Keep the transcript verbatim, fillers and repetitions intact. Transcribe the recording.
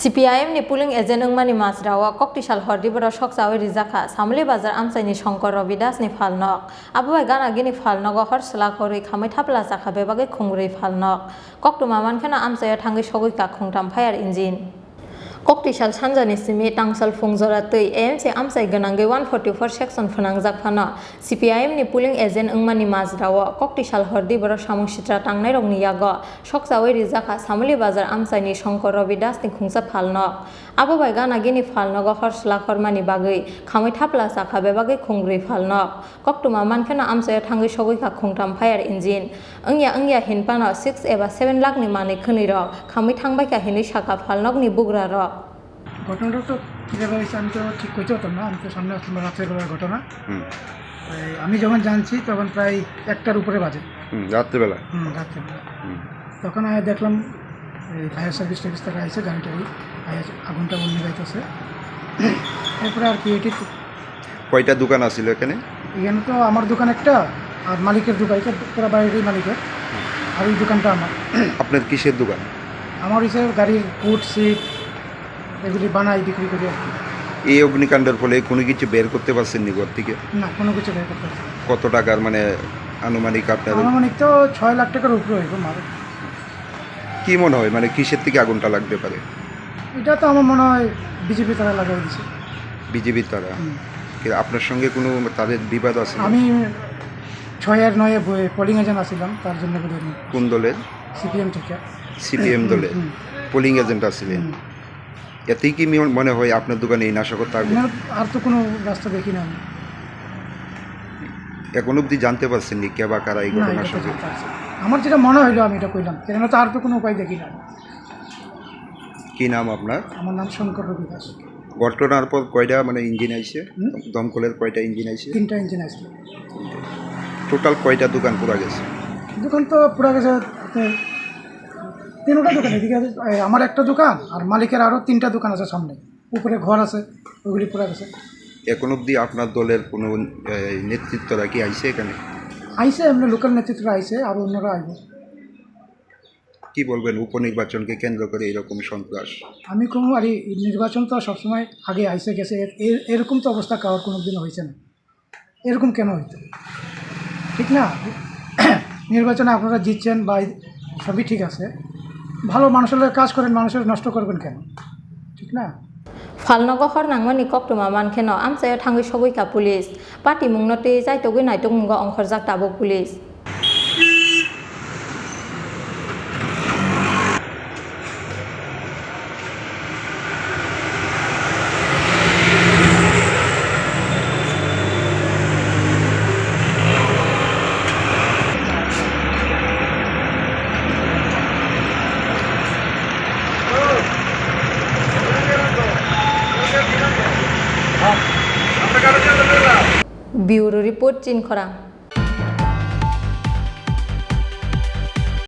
C P I M ni polling agent wngmani majrao koktisal hordi borok sokchawi rijak kha Samuli Bazar amchaini Shankar Ravi Das ni phalnok. Abo bai gana gini phalnogo hor swlak horwi khamwi thapla chakha bebagwi khungrwi phalnok. Koktwma mankheno amchaio thangwi sogwi kha khungtham fire engine. Koktisal sanjani simi tangsal phungjora twi A M C amchai gwnangwi one forty four section phwnangjak phano C P I M ni polling agent wngmani majrao koktisal hordi borok samung sitra tangnairokni yago sokchawi rijak kha Samuli Bazar amchaini Shankar Ravi Das ni khungsa phalnok. Abo bai gana gini phalnogo hor swlak hormani bagwi khamwi thapla chakha bebagwi khungrwi phalnok. Koktwma mankheno amchaio thangwi sogwi kha khungtham fire engine. Wngya wngya hinphano six eba seven lakh ni manwi khwnwi rok khamwi thangbai kha hinwi sakha phalnokni bugrarok. ঘটনাটা তো কিভাবে হয়েছে আমি তো ঠিক করতে পারতাম না, আমি তো সামনে আসলাম রাতের বেলার ঘটনা। হুম। এই আমি যখন জানছি তখন প্রায় একটার উপরে বাজে। হুম, রাত্রেবেলা? হুম, রাত্রেবেলা। হুম। তখন আমি দেখলাম এই ফায়ার সার্ভিস টার্ভিস তারা আইসে, গাড়ি টাড়ি আইসে, আগুন টাগুন নিভাইতেছে। এরপরে আর কি এটি তো কয়টা দোকান আছিল এখানে? এখানে তো আমার দোকান একটা, আর মালিকের দোকান, এটা পুরো বাড়িরই মালিকের। আর ওই দোকানটা আমার। আপনার কিসের দোকান? আমার হইছে গাড়ির হুড, সিট, এগুলি বানাই বিক্রি করি আর কি। এই অগ্নিকাণ্ডের ফলে কোনো কিছু বের করতে পারছেননি ঘর থেকে? না, কোনো কিছু বের করতে পারছি না। কত টাকার মানে আনুমানিক আপনার? আনুমানিক তো ছয় লাখ টাকার উপরে হইব মাল। কি মনে হয় মানে কিসের থেকে আগুনটা লাগতে পারে? এটা তো আমার মনে হয় বিজেপি তারা লাগাই দিছে। বিজেপি তারা? হুম। কি আপনার সঙ্গে কোনো তাদের বিবাদ আছে? আমি ছয় আর নয় পোলিং এজেন্ট আছিলাম, তার জন্য বোধহয়। কোন দলের? সিপিএম থেকে। সিপিএম দলের হুম। পোলিং এজেন্ট আছিলেন? হুম। এতেই কি মি-, মনে হয় আপনার দোকানে এই নাশকতা আগুন? না, আর তো কোনো রাস্তা দেখি না আমি। এখন অবধি জানতে পারছেন নি কে বা কারা এই না, ঘটনার এটা তো সঙ্গে? জানতে পারছি না। আমার যেটা মনে হইলো আমি এটা কইলাম, কেন তো আর তো কোনো উপায় দেখি না। কি নাম আপনার? আমার নাম শঙ্কর রবি দাস। ঘটনার পর কয়টা মানে ইঞ্জিন আইছে? হুম? দমকলের কয়টা ইঞ্জিন আইছে? তিনটা ইঞ্জিন আসছে। টোটাল কয়টা দোকান পুরা গেছে? দোকান তো পুরা গেছে, আপনি তিনটা দোকান, এদিকে আছে, এই আমার একটা দোকান আর মালিকের আরো তিনটা দোকান আছে সামনে, উপরে ঘর আছে, ওগুলি পুরা গেছে। এখন অবধি আপনার দলের কোনো, এ, নেতৃত্বরা কি আইছে এখানে? আইছে, এমনি লোকাল নেতৃত্বরা আইছে, আর অন্যরা আইব। কি বলবেন উপনির্বাচনকে কেন্দ্র করে এরকম সন্ত্রাস? আমি কোনো আর এই নির্বাচন তো সবসময় আগে আইসে গেছে, এর-, এর-, এরকম তো অবস্থা কারোর কোনো দিন হয়েছে না। এরকম কেন হইতো? ঠিক না? নির্বাচনে আপনারা জিতছেন বা এই সবই ঠিক আছে, ভালো মানুষের লগে কাজ করেন, মানুষের নষ্ট করবেন কেন? ঠিক না? Phalnogo hor nangmani koktwma mankheno amchaio thangwi sogwi kha police. Patimungno twi chaitogwi naitukmungo ongkhorjak tabuk police. Bureau report, Chinkhorang.